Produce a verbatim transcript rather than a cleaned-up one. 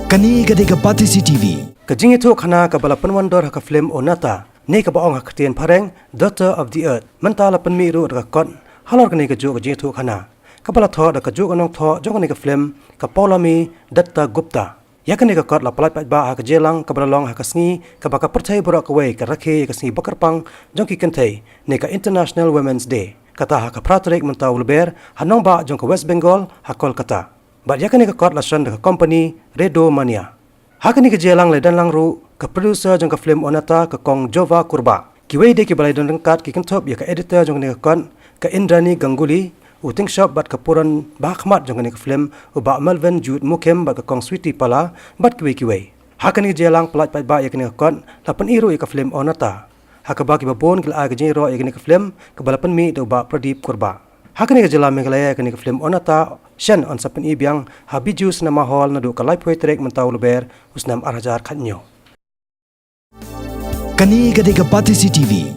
Kane ka dei ka Batesi T V. Ka jingïathuhkhana kaba la pynwandur ha ka film Onata, ne kaba ong ha ka ktien phareng Daughter of the Earth, mynta la pynmih ruh da ka kot halor kane ka juh ka jingïathuhkhana, kaba la thoh da ka juh ka nongthoh jong kane ka film, ka Paulami Datta Gupta. Ïa kane ka kot la pyllait paidbah ha ka jingïalang kaba la long ha ka sngi kaba ka pyrthei baroh kawei ka rakhe ïa ka sngi bakyrpang jong ki kynthei, ne ka International Women's Day, kata ha ka phra tarik mynta u Lber, ha nongbah jong ka West Bengal, ha Kolkata. Bad ïa kane ka kot la shon da ka kompani Redo Mania. Ha kane ka jingïalang la don lang ruh ka producer jong ka film Onata, ka Kong Jova Kurbah. Kiwei de kiba la don ryngkat ki kynthup ïa ka editor jong kane ka kot, ka Indrani Ganguly, u tyngshop bad ka puran bakhmat jong kane ka film, u Bah Melvin Jude Mukim bad ka Kong Sweety Pala, bad kiwei kiwei. Ha kane ka jingïalang pyllait paidbah ïa kane ka kot, la pyni ruh ïa ka film Onata, ha kaba kiba bun ki la ai ka jingïaroh ïa kane ka film kaba la pynmih da u Bah Pradeep Kurbah. Ha kane ka jylla Meghalaya, ïa kane ka film Onata shen yn sa pyni biang ha Bijou Cinema Hall naduh ka laiphew tarik mynta u Lber, u snem ar hajar khathynñiew. Kane ka dei ka Batesi T V.